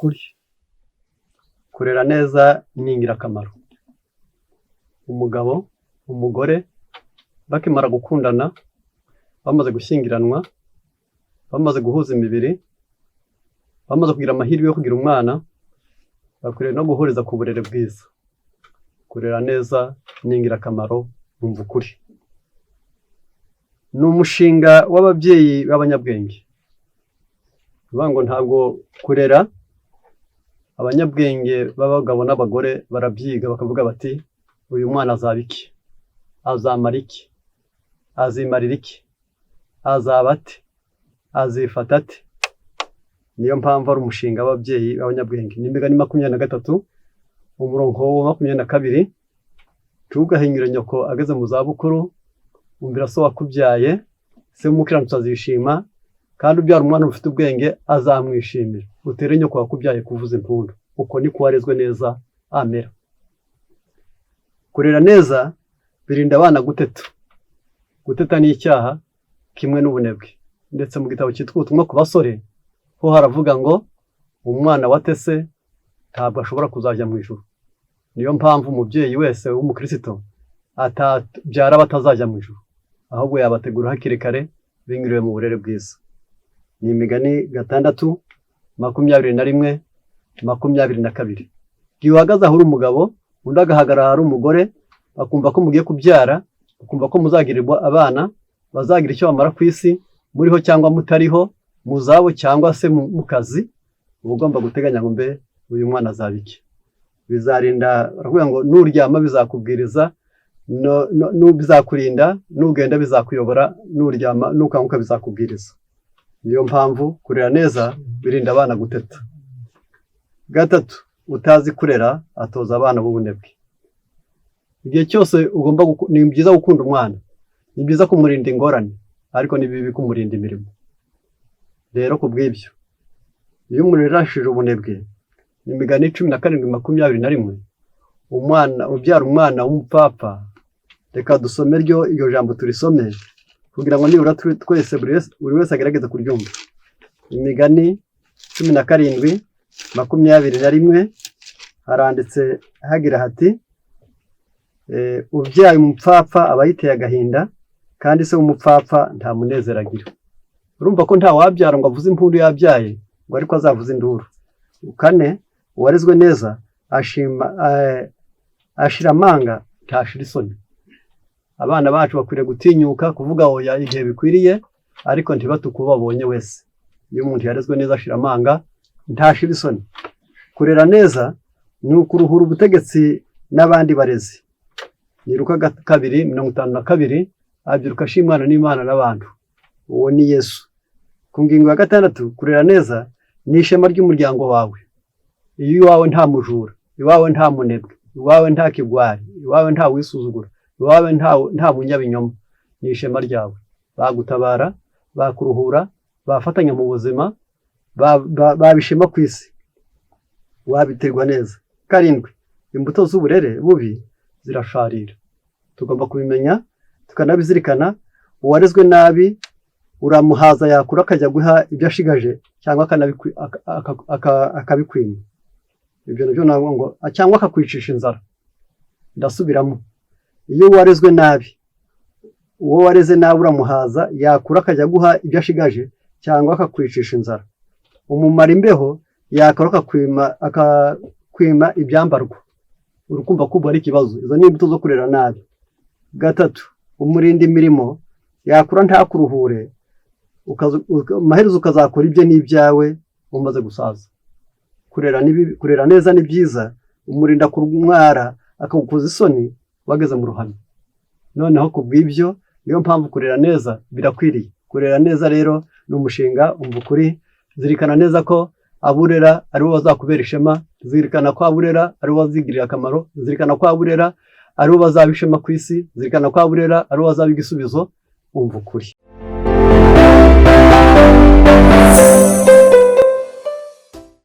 Ukuri. Kurera neza ni ingirakamaro. Umugabo, umugore bakimara gukundana, bamaze gushyingiranwa, bamaze guhuza imibiri, bamaze kugira amahirwe yo kugira umwana, bakwiriye no guhuriza ku burere bwiza. Kurera neza ni ingirakamaro, umva ukuri. Ni umushinga w'ababyeyi b'abanyabwenge. Ni ukuvuga ngo ntabwo kurera, abanyabwenge b'abagabo n'abagore barabyiga, bakavuga bati: "Uyu mwana azaba iki? Azamara iki? Azimarira iki? Azaba ate? Azifata ate?" Niyo mpamvu ari umushinga w'ababyeyi b'abanyabwenge. Ni Imigani 23, umurongo wa 22: "Ntugahinyure nyoko ageze mu zabukuru, umvira so wakubyaye. Se w'umukiranutsi azishima, kandi ubyara umwana ufite ubwenge azamwishimira. Utere nyoko wakubyaye kuvuza impundu." Uko niko uwarezwe neza amera. Kurera neza birinda abana guteta. Guteta ni icyaha kimwe n'ubunebwe. Ndetse mu gitabo cyitwa Ubutumwa ku basore ho haravuga ngo umwana watese ntabwo ashobora kuzajya mu ijuru. Niyo mpamvu umubyeyi wese w'umukristo atabyara batazajya mu ijuru, ahubwo yabategura hakiri kare binyuriye mu burere bwiza. Ni Imigani 6, 21, 22: "Igihe uhagaze aho uri umugabo, undi agahagarara ahari umugore, bakumva ko mugiye kubyara, bakumva ko muzagirirwa abana bazagira icyo bamara ku isi, muriho cyangwa mutariho, mu zabo cyangwa se mu kazi, uba ugomba guteganya ngo: 'Mbe uyu mwana azaba iki?'" Bizarinda, baravuga ngo nuryama bizakubwiriza, bizakurinda, nugenda bizakuyobora, nuryama nukanguka bizakubwiriza. Niyo mpamvu kurera neza birinda abana guteta. Gatatu, utazi kurera atoza abana b'ubunebwe. Igihe cyose ugomba, ni byiza gukunda umwana, ni byiza kumurinda ingorane, ariko ni bibi kumurinda imirimo. Rero ku bw'ibyo, iyo umurerashije ubunebwe, ni Imigani 17, 21: "Umwana ubyara umwana w'umupfapfa." Reka dusome ryo, iryo jambo turisome kugira ngo nibura twese, buri wese agerageze kuryumva. Imigani 17, 21, haranditse hagira hati: "Ubyaye umupfapfa aba yiteye agahinda, kandi se w'umupfapfa nta munezero agira." Urumva ko nta wabyara ngo avuze impundu yabyaye, ngo ariko azavuze induru. Kane, uwarezwe neza ashima, ashira amanga, ntashira isoni. Abana bacu bakwiriye gutinyuka kuvuga oya igihe bikwiriye, ariko ntibatuke uwo babonye wese. Iyo umuntu yarezwe neza ashira amanga, ntashira isoni. Kurera neza ni ukuruhura ubutegetsi n'abandi barezi. Ni Luka 2, 52: "Abyiruka ashimwana n'Imana n'abantu." Uwo ni Yesu. Ku ngingo ya gatandatu, kurera neza ni ishema ry'umuryango wawe. Iyo iwawe nta mujura, iwawe nta munebwe, iwawe nta kigwari, iwawe nta wisuzugura, iwawe nta munyabinyoma, ni ishema ryawe. Bagutabara, bakuruhura, bafatanya mu buzima, babishima ku isi, wabiterwa neza. Karindwi, imbuto z'uburere bubi zirasharira. Tugomba kubimenya tukanabizirikana. Uwarezwe nabi uramuhaza, yakura akajya guha ibyo ashigaje, cyangwa akabikwima. Ibyo nabyo ntabwo ngo, cyangwa akakwicisha inzara. Ndasubiramo: iyo warezwe nabi, uwo wareze nabi uramuhaza, yakura akajya guha ibyo ashigaje, cyangwa akakwicisha inzara. Umumara imbeho, yakora akakwima ibyambarwa. Urukumva ko ubu ari ikibazo. Izo ni imbuto zo kurera nabi. Gatatu, umurinda imirimo, yakura ntakuruhure, amaherezo ukazakora ibye n'ibyawe umaze gusaza. Kurera neza ni byiza, umurinda kurwara, akagukoza isoni wageze mu ruhame. Noneho ku bw'ibyo, niyo mpamvu kurera neza birakwiriye. Kurera neza rero ni umushinga umva ukuri. Zirikana neza ko aburera aribo bazakubera ishema, zirikana ko aburera aribo bazigirira akamaro, zirikana ko aburera aribo bazaba ishema ku isi, zirikana ko aburera aribo bazaba igisubizo. Umva ukuri.